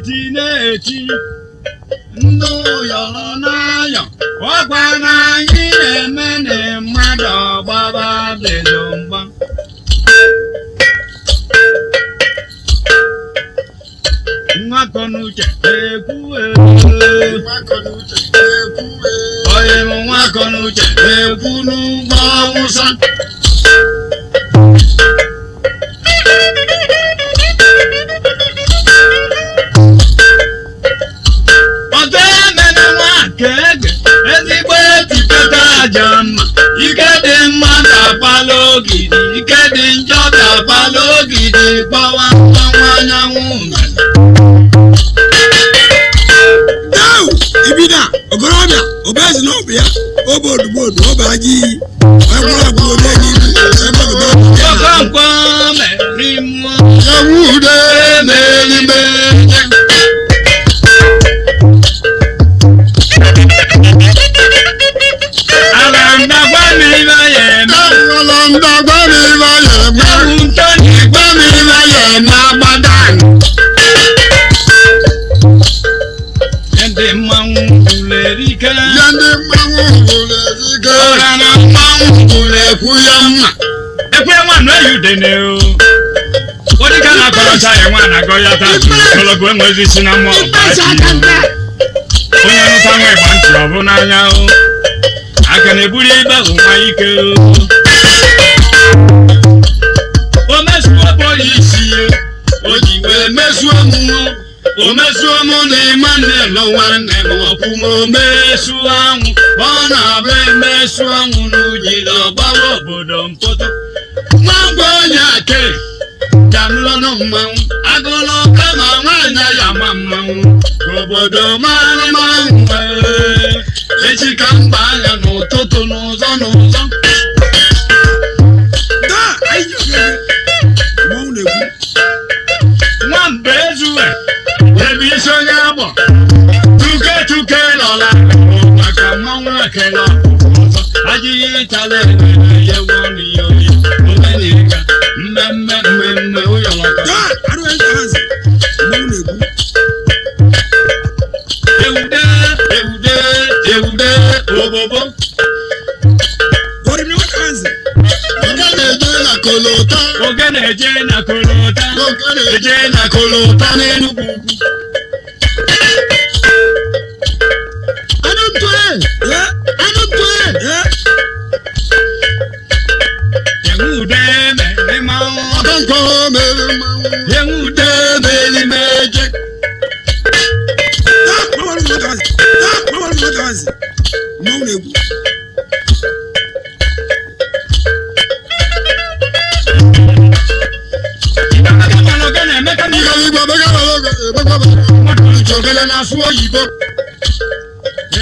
eti na-eti ndị ụyọrọ n'ayọ ọkwa na anyị na-eme na mmadụ ọgbaba bezo mgba. Nwakọnuche ekwu ee. Onye m nwakọnuche ekwu n'ugbo Awụsa. Ọzọ emene nwa ka ege ezigbo etipụta aja mma. Ike dị mma ga-akpala ogidi, ike dị njọ ga-akpala ogidi, gbawa mmanwụ anyanwụ mere. Dau ibida okorobịa obezi n'obi ya obe odugbodu obe aja iyi onye gwụrụ agwụrụ onye enyi ibu ebe obodo Okonkwo meri mmụọ. Yawude meri meje. Ala ndagwa mi ibe ya eme. Alanda gbami iba yẹ mẹ́. Ewu ntọ́ni Gbami iba yẹ mẹ́ abadan. Ndị mmanwụ gwụrụ erike. Yẹndi mmanwụ wụlé ike. Ọra na mmanwụ gwụrụ Ekwu ya mma. Ekwe nwanụ eyi udene o. Odika na akọrọcha ya nwa na-agọ ya tatu. Ogologo enwezi isi na mmụọ ọba ji. Onye nụta nwa ịgba ntị ọ bụ n'anya o. Aka na-eburu ibe ụwa ike o. O mesuo bọyị isi ya. O ji wee mesuo mụ. O mesuo mụ na Emmanuel nwanne m ọkwụ m o mesuo anwụ. Ọ na-abụ emesuo anwụ n'ujiri ọgbawa obodo mkpọtụ. Nwangwa onye akịrị janụlọnụ mmanwụ agụlụ kama nwaanyị ya ma mmanwụ obodo mara mmanwụ ee. Echi ka mba anya n'ụtụtụ n'ụzọ n'ụzọ. Daa anyị ji okeke mmanwụ na-ekwu. Nwamba ezuwe ebe isi onye agbọ tuke tuke lọla maka mmanwụ ekele ọzọ adịghị ịtala enwere ya n'ihe oyi omenịga mmemme mmemme ụyọlọkọ. Daa arụ eze mmanwụ na-ekwu. Ewude ewude ewude obobo. Orimiri nwata hanzi. Oge na-eje na kolota. Oge na-eje na kolota. Oge na-eje eje na kolota n'Enugwu ukwu. Anụ ntụe. Ee Anụ ntụe. ee. Ewude mere mmanwụ. Ọkọnkọ mere mmanwụ. Ewude mere meje. Daa mmanwụ nwata hanzi. Daa mmanwụ nwata hanzi mmanwụ na-ekwu. Emeka mana ogene Emeka Igwe mana igwe bega bega bega bega. Ogene na-asụ oyibo.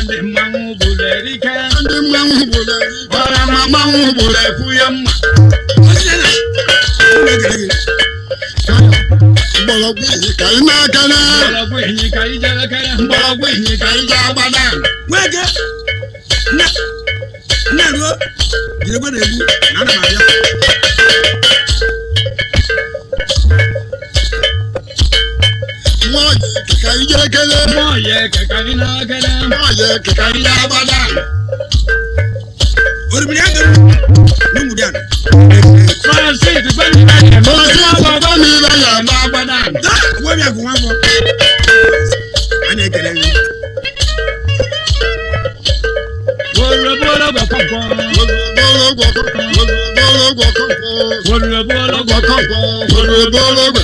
Ndị mmanwụ bụrụ erike. Ndị mmanwụ wụlé ike. Ọra ma mmanwụ bụrụ ekwu ya mma. Ọsị ya na mmanwụ na-ekele gị. Mgbọrọgwụ iyi ka ị na-ekele. Mgbọrọgwụ enyi ka ije lekere. Mgbọrọgwụ enyi ka ije agbada. Nweke nne nne ruo jirekwe na-egbu na ana m abịa. Nwa ka ije ekele. Mmụọ ya eke ka ị na-ekele. Nwa ya eke Ka ije agbada. Orimiri ya dọrọ n'ụmụdị ana. Francis Gbemi Bọ́lá bàbá mi bá yà má. agbada. Daa nwa bịa gụ nwa afọ. A na-ekele gị. Wòròbólógbò kọ̀kọ́. Bọ́lọ́gbọ̀ bọ́lọ́gbọ̀ kọ̀kọ́. Wòròbólógbò kọ̀kọ́. Bọ́lọ́gbọ̀.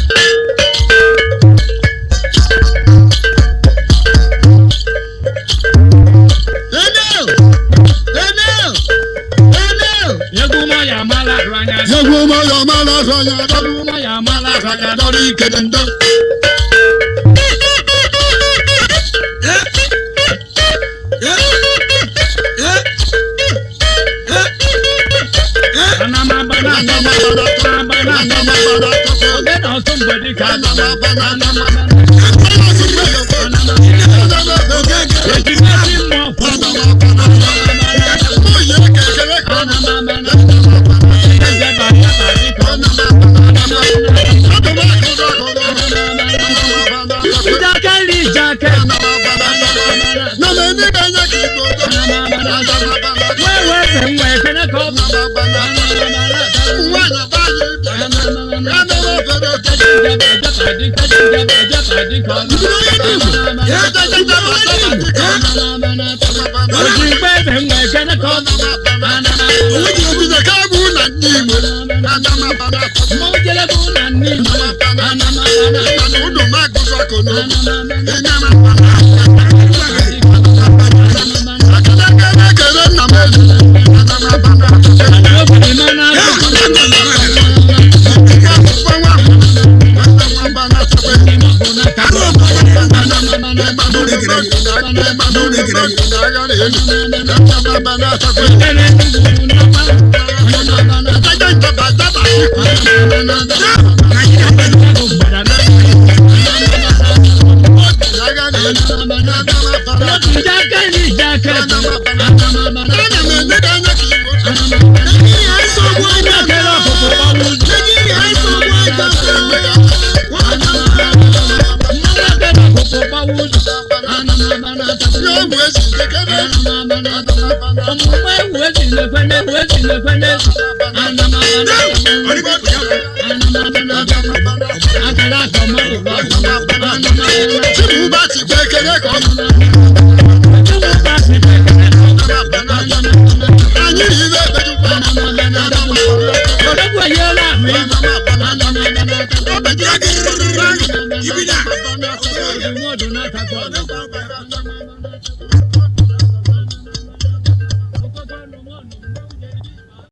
Ene! Ene! Ene! Egwu mọ ya mala arụ anya. Yegwu mọ ya ma lọsọ ya dọrọ. Egwu mọ ya mala arụ anya. Dọrọ ikede ndọ. Ee ee ee ee ee. Anamabana anamabana ogene ọtụ mgbe dịka anamabana. Ejimesi mmụọ anamabana. Ejeba yaba dịka Ijake Ibida.